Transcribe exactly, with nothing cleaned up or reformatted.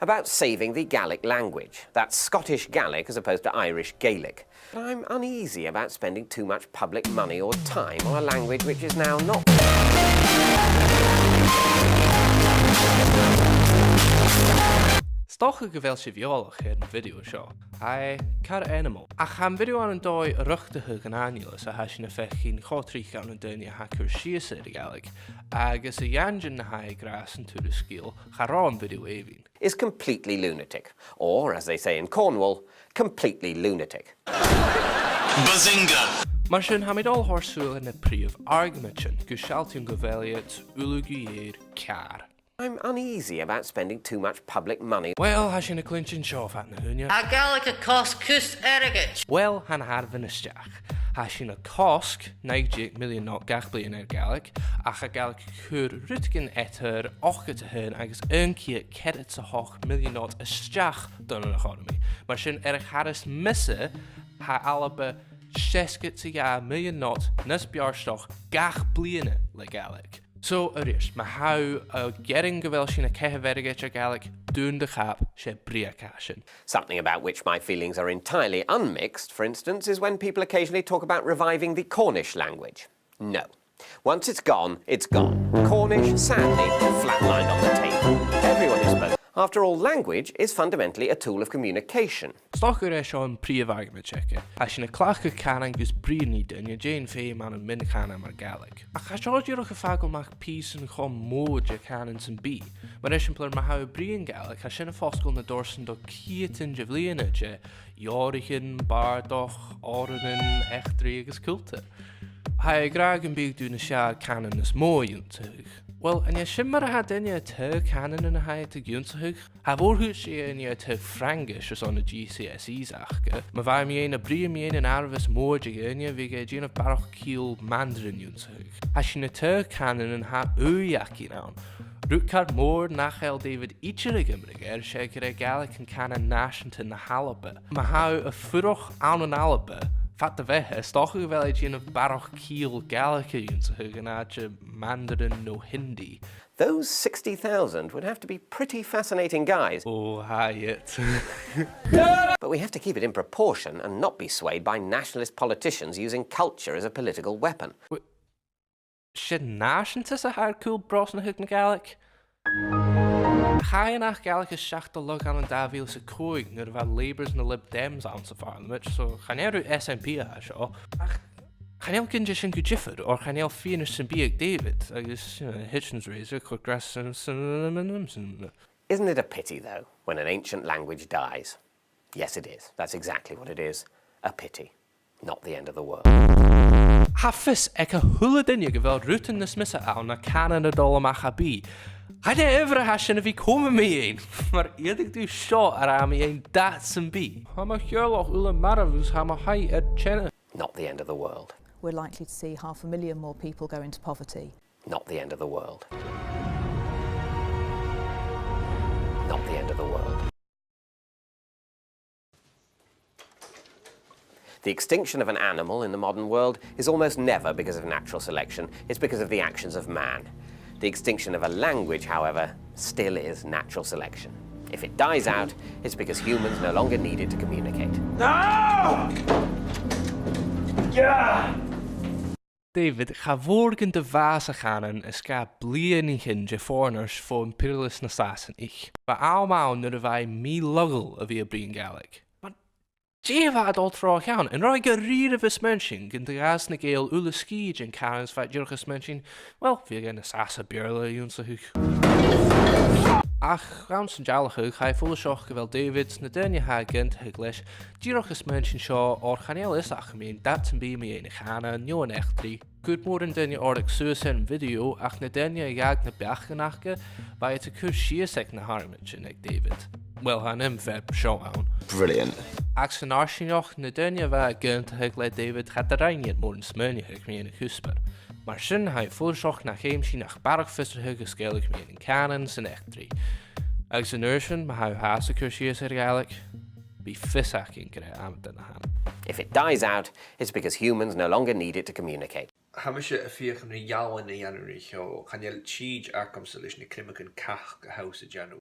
about saving the Gaelic language. That's Scottish Gaelic as opposed to Irish Gaelic. But I'm uneasy about spending too much public money or time on a language which is now not. 'S dòcha gu bheil sibh eòlach air a' video seo. Aye, Car Animal. Ach tha am video ann an dòigh a' riochdachadh an ath-fhaicinn a tha sinn a' faicinn cho tric ann an daoine a tha a' cur sìos air a' Ghàidhlig, agus a dh'aindeoin na tha e ag ràdh san turas sgeul, cha robh am video èibhinn. Is completely lunatic, or, as they say in Cornwall, completely lunatic. Bazinga! Mar sin, tha mi a' dol a thoirt sùil air na prìomh argamaidean, gus sealltainn gu bheil iad uile gu lèir ceàrr. I'm uneasy about spending too much public money. Uill, tha sinn a' cluinntinn seo fad na h-ùine. Tha Gàidhlig a' cosg cus airgid. Uill, tha na h-àireamhan a-steach. Tha sinn a' cosg naoi deug millean not gach bliadhna air Gàidhlig, ach tha Gàidhlig a' cur rudeigin eadar ochdad 's a h-aon agus aon ceud ceathrad 's a h-ochd millean not a-steach dhan an economy. Mar sin, air a' char as miosa, tha Alba seasgad 's a dhà millean not nas beartach gach bliadhna le Gàidhlig. So, a-rithist, ma tha thu a' gearan gu bheil sinn a' caitheamh airgid air Gàidhlig, dùin do chàp, 's e brìgh a tha sin. Something about which my feelings are entirely unmixed, for instance, is when people occasionally talk about reviving the Cornish language. No. Once it's gone, it's gone. Cornish, sadly, flatlined on the table. Everyone who spoke. After all, language is fundamentally a tool of communication. 'S dòcha gur e seo am prìomh argamaid aige. Tha sinn a' cleachdadh cànan gus bruidhinn ri daoine, dèan feum ann am mion-chànan mar Gàidhlig. Ach tha seo dìreach a' fàgail a-mach pìosan cho mòr de chànan sam bith. Mar eisimpleir, ma tha thu a' bruidhinn Gàidhlig, tha sin a' fosgladh na dorsan do cheudan de bhliadhna de leabhraichean, bàrdachd, òrain, eachdraidh agus cultar. Tha e ag ràdh gum biodh tu nas fheàrr cànan nas motha ionnsachadh. Uill, an e sin mar a tha daoine a' taghadh cànanan a tha iad ag ionnsachadh? Tha e a' mhòr-chuid de dhaoine a' taghadh Fraingis airson na G C S Es aca. Ma bhiodh mi fhìn a' bruidhinn mu dheidhinn an àireamh as motha de dhaoine, bhiodh e a' dèanamh barrachd ciall Mandarin ionnsachadh. Tha sinn a' taghadh cànanan a tha ùidh againn ann. Rud car mòr nach eil David idir ag iomradh air, 's e gur e Gàidhlig an cànan nàiseanta na h-Alba. Ma tha thu a' fuireach ann an Alba, fad do bheatha, 's dòcha gu bheil e a' dèanamh barrachd ciall Gàidhlig ionnsachadh an àite Mandarin no Hindi. Those sixty thousand would have to be pretty fascinating guys. Oh, tha iad. But we have to keep it in proportion and not be swayed by nationalist politicians using culture as a political weapon. Wait, 's e nàiseantas a tha air cùl brosnachadh na Gàidhlig? Chaidh an Acht Gàidhlig a-steach do logainm ann an dà mhìle 's a còig nuair a bha Labour is na Lib Dems anns a' Phàrlamaid, so chan e roimh S N P a tha seo. Ach chan eil ginnis sin gu diofar, oir chan eil fianais sam bith aig David, agus, you know, Hitchens razor, cut grass, and, and, and, and, and. Isn't it a pity, though, when an ancient language dies? Yes, it is. That's exactly what it is. A pity. Not the end of the world. Tha fios aig a h-uile duine gu bheil rudan nas miosa ann na cànanan a' dol a-mach à bith. Chan e adhbhar a tha sin a bhith coma mu dheidhinn, mur iarradh tu seo a ràdh mu dheidhinn dad sam bith. Tha mo theaghlach uile marbh agus tha mo thaigh air teine. Not the end of the world. We're likely to see half a million more people go into poverty. Not the end of the world. Not the end of the world. The extinction of an animal in the modern world is almost never because of natural selection, it's because of the actions of man. The extinction of a language, however, still is natural selection. If it dies out, it's because humans no longer need it to communicate. No! Yeah! David, cha mhòr gun do bhàsaich an cànan aig sgàth bliadhnaichean de fòirneart bho imperialas nan Sàsanach. Bha àm ann nuair a bha e mì-laghail a bhith a' bruidhinn Gàidhlig. Mar dè bha a' dol tro cheann? An robh e gu rìribh a' smaointinn gun do dh'fhàs na Gàidheil uile sgìth den chànan 's bha iad dìreach a' smaointinn, well, bhiodh e nas fhasa Beurla a dh'ionnsachadh. Ach anns an dealachadh, tha e follaiseach gu bheil David 's na daoine a tha ag aontachadh leis dìreach a' smaointinn seo, oir chan eil fhios aca mu dheidhinn dad sam bith mu dheidhinn a' chànain no an eachdraidh. Chuir mòran daoine òrdugh suas air a' video, ach na daoine a dh'fhàg na beachdan aca, bha iad a' cur sìos aig na h-argamaidean aig David. Well, tha an aon verb seo ann. Brilliant. Ach san fharsaingeachd, na daoine a bha ag aontachadh le David, cha do rinn iad mòran smaoineachadh mu dheidhinn a' chuspair. Mar sin, tha e follaiseach nach fheum sinn ach barrachd fiosrachaidh a sgaoileadh mu dheidhinn an cànan 's an eachdraidh. Agus an uair sin, ma tha thu fhathast a' cur sìos air Gàidhlig, bidh fios againn gur e amadain a th' ann. If it dies out, it's because humans no longer need it to communicate. Tha mise a' feuchainn ri ealain a dhèanamh ri seo, chan eil tìde agamsa leis na criomagan cac a tha thusa a' dèanamh.